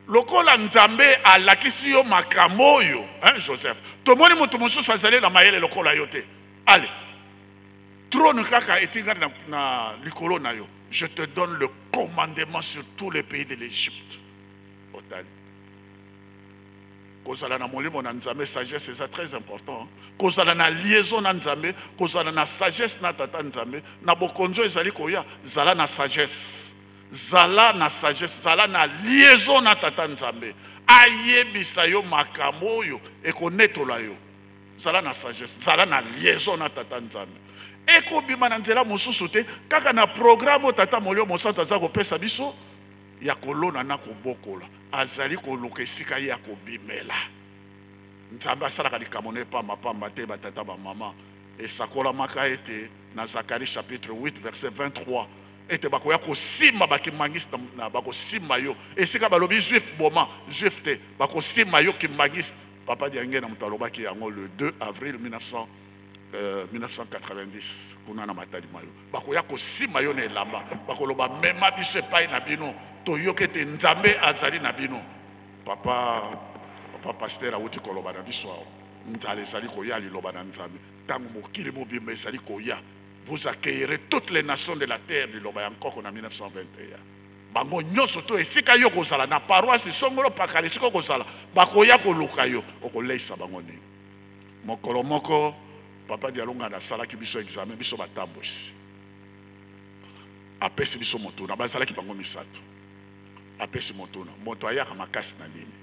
Lokola Nzambe alakisi yo makambo oyo, hein, Joseph, tomoni moto mosusu azali na mayele lokola yo te. Allez, trône kaka etingani na likolo na yo, je te donne le commandement sur tous les pays de l'Égypte. Otali kozala na molimo na Nzambe, sagesse eza très important. Kozala na liaison na Nzambe, kozala na sagesse na tata Nzambe na bokonzi oyo ezali koya. Zala na sagesse, zala na sagesse, zala na liaison na tata Nzambe, ayebisa yo makambo oyo ekonetola yo. Zala na sagesse, zala na liaison na tata Nzambe. Ekobima na nzela mosusu te, kaka na programme oyo tata Molimo Mosantu aza kopesa biso ya kolona na kobokola. Azali koluka esika ye ya kobimela. Nzambe asalaka likambo na ye pambapamba te. Batata, bamama, esakolamaka ete na Zacharie chapitre 8 verset 23 ete bakoya kosimba bakimbangiste na bakosimba yo esika balobi juif boma juif te, bakosimba yo kimbangiste. Papa Diangienda moto alobaki yango le 2 avril 1900, 1990 kuna na Matadi Mayo. Bakoya kosima yo na elamba, bakoloba mema biso epai na bino, toyoki ete Nzambe azali na bino. Papa, papa pasteur awuti koloba na biso awa, nzala ezali koya, liloba na Nzambe ntango mokili mobimba ezali koya, vous accueillerez toutes les nations de la terre, liloba ya nkoko na 1921. Bango nyonso to esika yo kozala na paroisse songolo pakala, esika okozala bakoya koluka yo, okoleisa bango nini? Mokolo moko papa Dialungana asalaki biso examen, biso batambwisi, apesi biso motuna, bazalaki bango misato, apesi motuna, moto ayaka makasi na nini?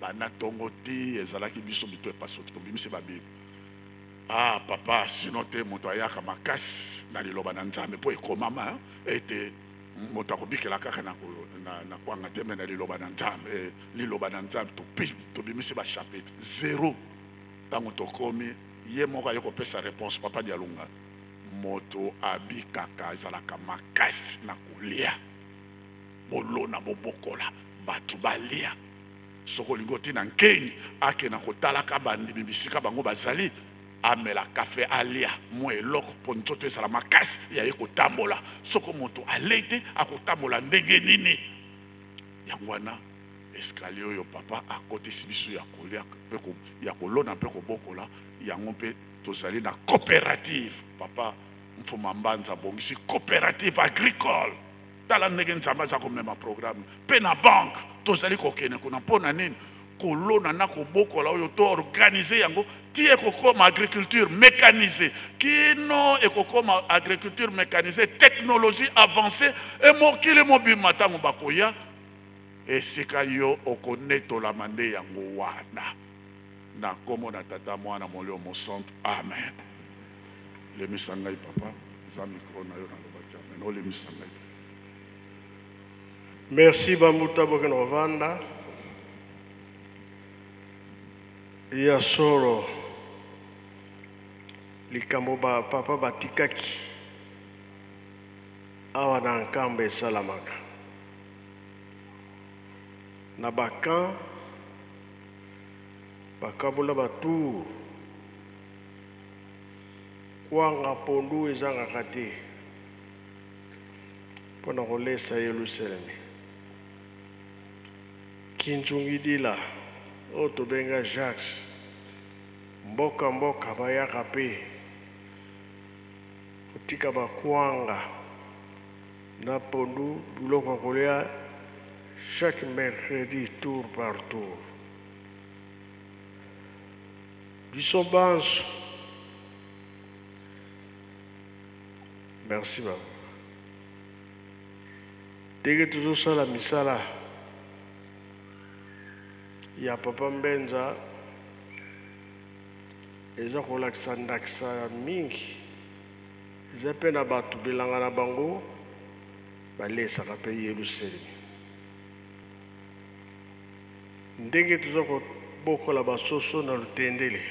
Banda tongo ti ezalaki biso mito epasuki, tobimisi ba Bible. Ah papa, sino te moto ayaka makasi na liloba na Nzambe, mpo ekomama ete moto akobikela kaka na, na, na kwanga te, me na liloba na Nzambe. Eh, liloba na Nzambe, tobimisi ba chapitre zero. Ntango tokomi, ye moko aye kopesa réponse, papa Dialunga, moto abikaka ezalaka makasi na kolia, bolona bobokola bato balia. Soki olingi otina nkengi akenda kotalaka bandimi bisika bango bazali, amela kafe, alia mwa eloko mpo nzoto ezala makasi ya ye kotambola. Soko moto alei te akotambola ndenge nini? Yango wana escalier oyo papa akotisi biso ya kolia mpe ya kolona mpe kobokola yango, mpe tozali na coopérative. Papa Mfuma Mbanza abongisi coopérative agricole. Tala ndenge Nzambe aza komema programme. Mpe na banque tozali kokende kuna mpo na nini? Kolona na kobokola oyo to organiser yango ti ekokoma agriculture mécanisée, kino ekokoma agriculture mécanisée, technologie avancée, e mokili mobimba ntango bakoya esika yo okonetolama nde yango wana. Na nkombo na Tata, Mwana, Molimo Mosantu, amen. Lemisa ngai papa, eza micro na yo, nalobaki amen, olemisa ngai. Merci Bambuta bokende kovanda. Ya solo likambo ba papa batikaki awa na Nkamba esalamaka na ba camp, bakabola ba tour, kwanga pondu ezangaka te mpo na kolesa Yelusalemi. Kinzungidila oyo tobenga Jacques, mboka mboka bayaka mpe kotika bakwanga na pondu, biloko ya kolia chaque mercredi tour par tour. Biso banso, merci baba. Ndenge tozosala misala ya papa Mbenza eza kolakisa ndakisa mingi, eza mpe na bato bilanga na bango balesaka mpe Yelusalemi. Ndenge toza kobokola basoso na Lutendele,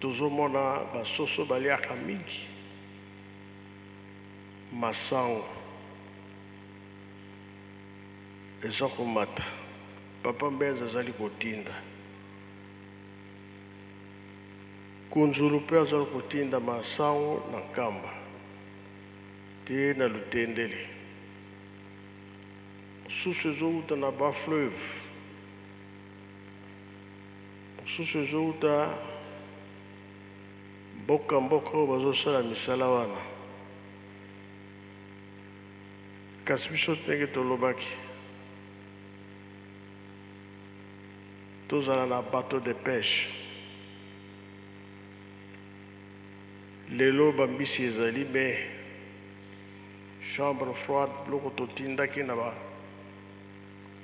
tozomona basoso baliaka mingi masango eza komata. Papa Mbenza azali kotinda Kunzulu mpe azali kotinda masango na Nkamba te na Lutendele. Mosusu ezowuta na ba fleuve, mosusu ezowuta mboka mboka oyo bazosala misala wana. Kasi biso ndenge tolobaki, tozala na bateau de pêche. Lelo bambisi ezali me chambre froide, biloko totindaki na ba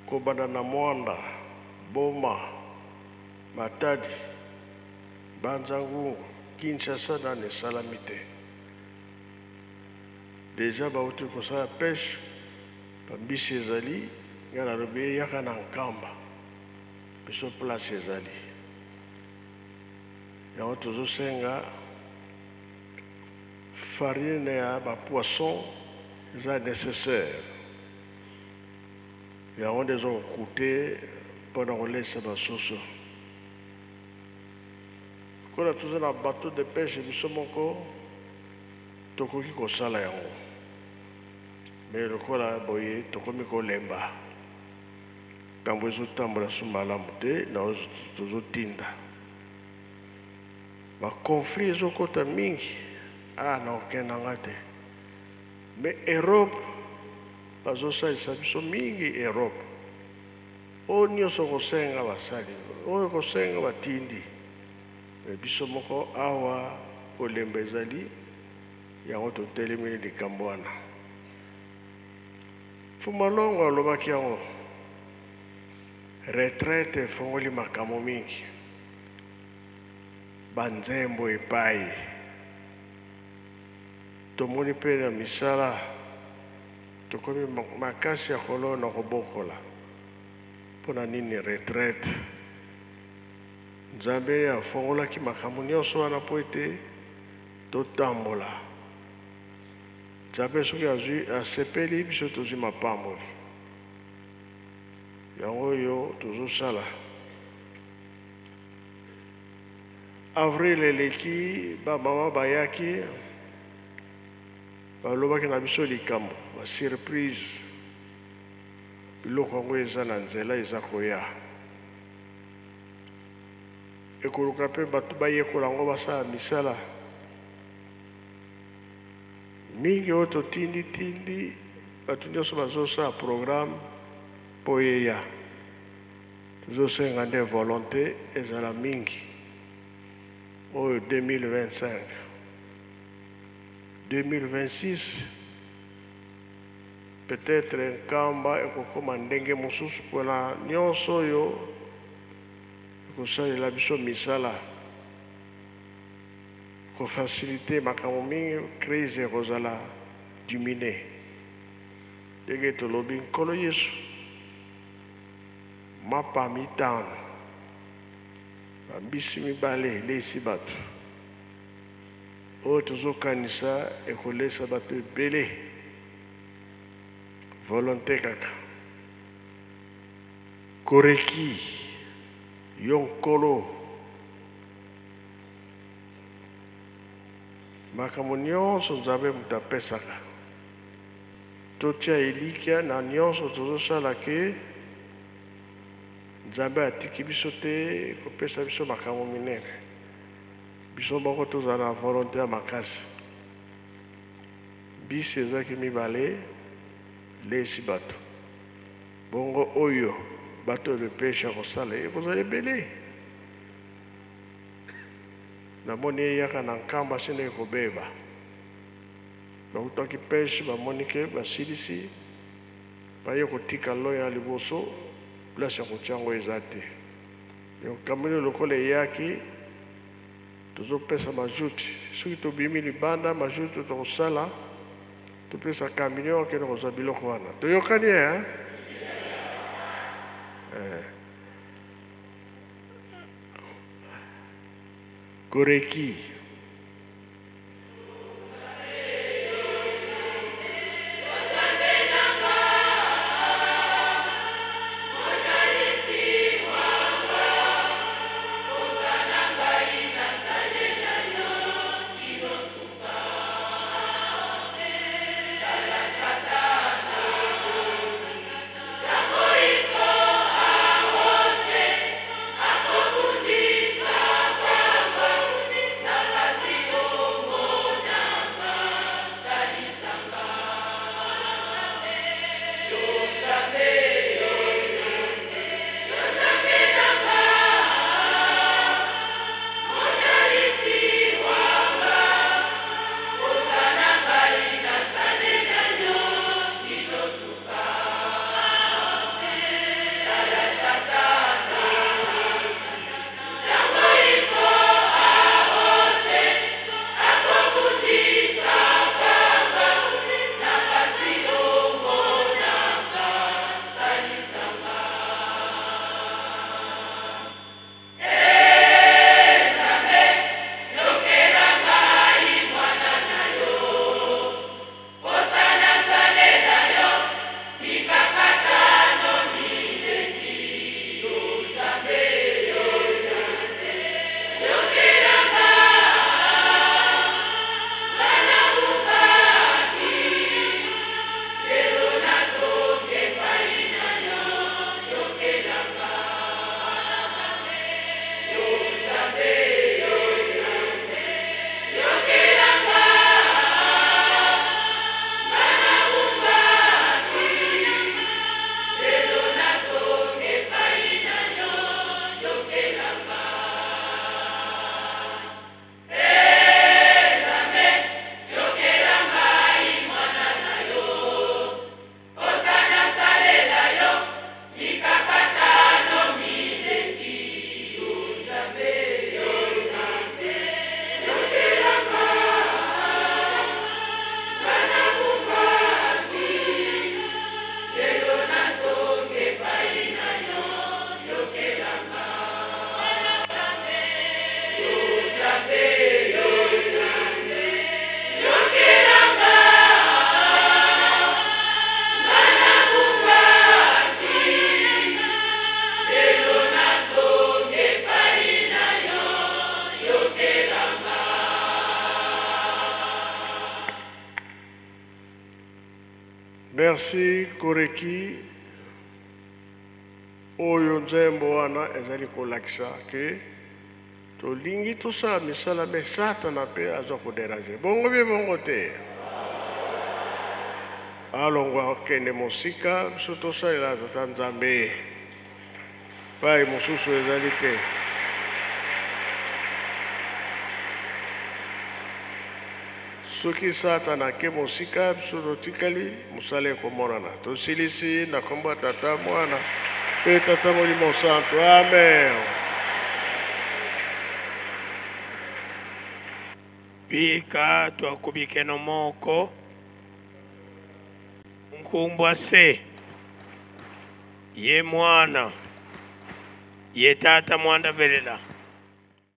kobanda na Mwanda, Boma, Matadi, Banza-Ngungu, Kinshasa nanu esalami te. Deja bauti kosala pêche, bambisi ezali, ngai nalobi eyaka na Nkamba, biso place ezali. Yango tozosenga farine ya ba poisson eza nécessaire. Yango nde ezo kokute mpo na kolesa basoso. Lokola toza na bateau de pêche biso moko, tokoki kosala yango. Mais lokola boye tokomi kolemba, ntango ezotambola su malamu te, na oyo tozotinda. Ba conflits ezokota mingi, ah nakokenda nga te. Mais Europe bazosalisa biso mingi Europe. Oyo nyonso kosenga basali, oyo kosenga batindi. Mais biso moko awa kolemba ezali, yango totelemeli likambo wana. Fumalongo alobaki yango, retraite efongoli makambo mingi, banzembo epai tomoni mpe na misala tokomi makasi ya kolona kobokola. Mpo na nini retraite? Nzambe afongolaki makambo nyonso wana mpo ete totambola. Nzambe soki azwi asepeli, biso tozwi mapamboli. Yango oyo tozosala. Avril eleki, ba mama bayaki, balobaki na biso likambo, ba surprise. Biloko yango eza na nzela, eza koya. Ekoluka mpe bato bayekola yango, basala misala mingi oyo totindi-tindi. Bato nyonso bazosala programme mpo eya. Tozosenga nde volonté ezala mingi. Oyo 2025, 2026 peut-être Nkamba ekokoma ndenge mosusu mpona nyonso oyo ekosalela biso misala, kofacilite makambo mingi, crise ekozala diminue. Ndenge tolobi, Nkolo Yesu, mapa mitano bambisi mibale elesi bato, oyo tozokanisa ekolesa bato ebele. Volonté kaka. Koreki yo Nkolo, makambo nyonso Nzambe moto apesaka. Totia elikya na nyonso tozosala ke Nzambe atiki biso te kopesa biso makambo minene. Biso moko tozala na volonté ya makasi. Bisi ezalaki mibale, lesi bato. Bongo oyo bato de pêche ya kosala ekozala ebele. Namoni eyaka na Nkamba sino ekobeba. Bautaki pêche, bamoni ke basilisi, baye kotika loin ya liboso, place ya kotia yango eza te. Donc kamino lokola eyaki, tozopesa majuti. Soki tobimi libanda, majuti tokosala, topesa camion akende kozwa biloko wana. Toyokani eh? Eh. Koreki. Merci Koreki. Oyo nzembo wana ezali kolakisa ke tolingi tosala misala me Satana mpe aza koderange. Bongo bie bongo te. Alongwa akende mosika, biso tosalela Tata Nzambe. Pai mosusu ezali te. Soki Satana ake mosika, biso totikali, mosala ekomonana. Tosilisi na kombo ya Tata, Mwana mpe Tata Molimo Santu. Amen. Bika twakubikeno moko nkumbwa se ye mwana ye tata mwanda velela.